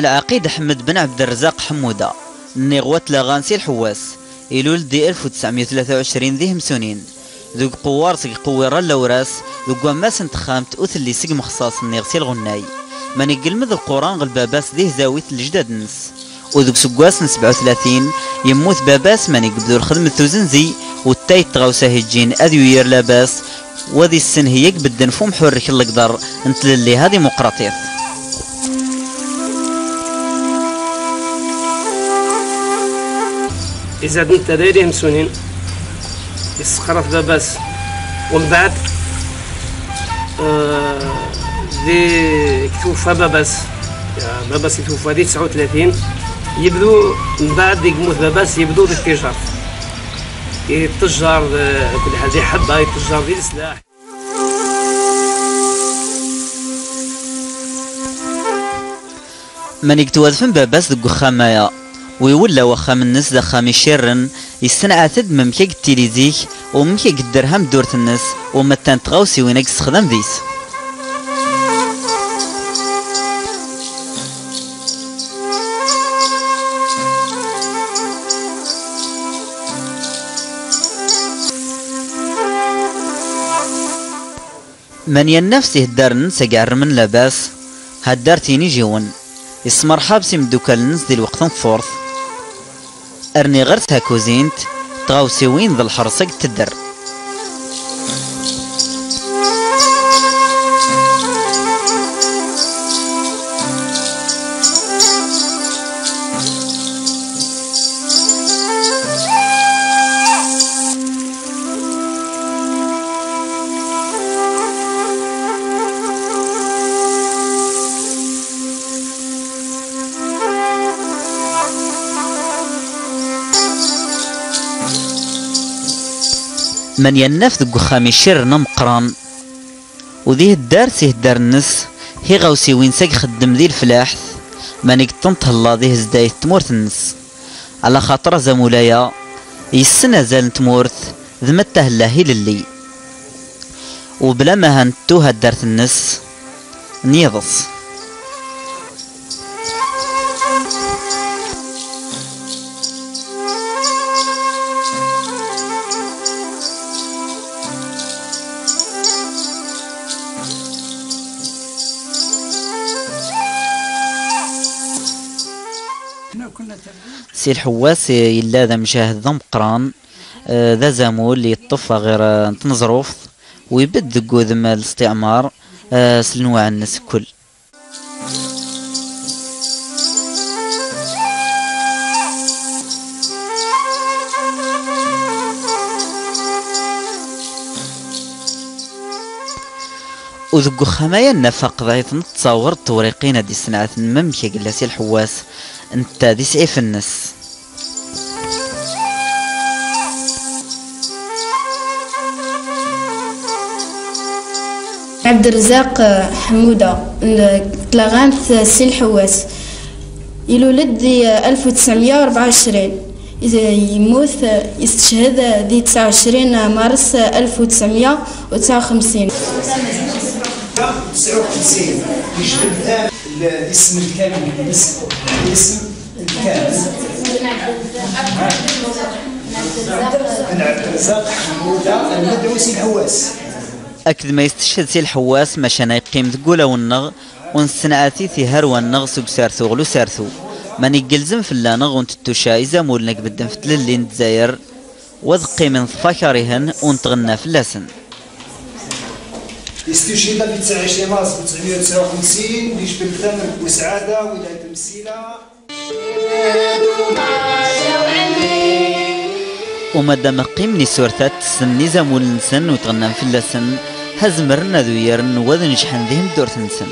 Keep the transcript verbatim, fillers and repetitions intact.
Ալ-Ակիդ Ահմեդ բն Աբդըրզակ Հմուդա, նեղուատ լաղանցի Հուվաս, իլուլ դի ըլֆ ու թսամիոթ լաթ աշրին դի հմսունին, դուք պուվարս գ պուվերա լաուրաս, դուք գոմես ընդ խամտ ու թլիսիկ մխսաս նեղսիլ ղուննայ։ Մանի գլմդ Ղորան գլբաբաս դի հզավիթ լիժդադնս։ Ու դուք սուգուասն սբաս լաթին, եմմութ բաբաս մանի գբդուր խդմտ ուզնզի, ու տայ տղաուսա հիջին ադյու եր լաբաս, ودي السن هيك بدن فم حر خلق دار، انت للي هادي مقرطيف. إذا أنت دايرهم سنين، يسخرف باباس. ومن بعد، آه، دي توفى باباس. يا باباس توفى دي تسعة وثلاثين. يبدو من بعد ديك موت باباس يبدو ديك تيشارت. يتجار، آه، كل حاجة يحبها، يتجار دي السلاح. Manik tuwadfen babas deg uxxam-aya, u iwella uxxam-nnes d axxam icirren, yessenɛat-d memk ag tili zik, u memk ag dderham ddurt-nnes, u mattan tɣawsiwin ag sexdam dis. Manya nnefs iheddaren-nnes ag ɛerrmen labas, haddart inijiwen, ismerḥab s imeddukkal-nnes di lweqt n ṭṭurt, rniɣ ɣer takuzint, tɣawsiwin d lḥerṣ ag tedder. Manya nnefs deg uxxam icirren ameqqran, u d iheddar s iheddar-nnes, hiɣawsiwin s ag xeddem di leflaḥt, manik ṭṭent hella di hezdayt tmurt-nnes. Ala xaṭer azamul-aya, yessen azal n tmurt, d matta hella hilelli. U bla ma ha nettu haddart-nnes n yiḍes. Si Lḥewwas yella d amjahed d ameqqran, eh, d azamul yeṭṭef ɣer, eh, n tneẓruft, u ibedd deg udem n listiɛmar, eh, s lenwaɛ-nnes kul. U deg uxxam-aya n Nafaq dɣa i tneṭṭawer tewriqin ad d-issenɛaten memk ag illa Si Lḥewwas, netta d isɛif-nnes. Ɛebderrezaq Ḥemmuda, n tlaɣant Si Lḥewwas. Ilul-d di alef u tesɛemya u rebɛa u ɛecrin. Yemmut, yesteched di tesɛa u ɛecrin mars alef u tesɛemya u tesɛa u xemsin. Tesɛa u xemsin. Yejbed الاسم الكامل، الاسم، الاسم الكامل. Ɛebderrezaq Ḥemmuda, lmadɛu Si Lḥewwas. Akked ma yesteched Si Lḥewwas, maca ad yeqqim deg wulawen-nneɣ, u nessenɛat-it i harwa-nneɣ s ugsartu ɣer usartu. Manik gelzen fell-aneɣ u ntettuca izamulen ag bedden f tlelli n Dzayer, u ad qqimen ḍfakar-ihen u ntɣenna fell-asen. استشهد في تسعة وعشرين مارس ألف وتسعمية وتسعة وخمسين بجبل الثمر بوسعادة ولاية المسيلة. U maddam qqimen isurtat, tessen izamulen-nsen u tɣennan fell-asen, ha zemren ad uyaren u ad nejḥen di tmeddurt-nsen.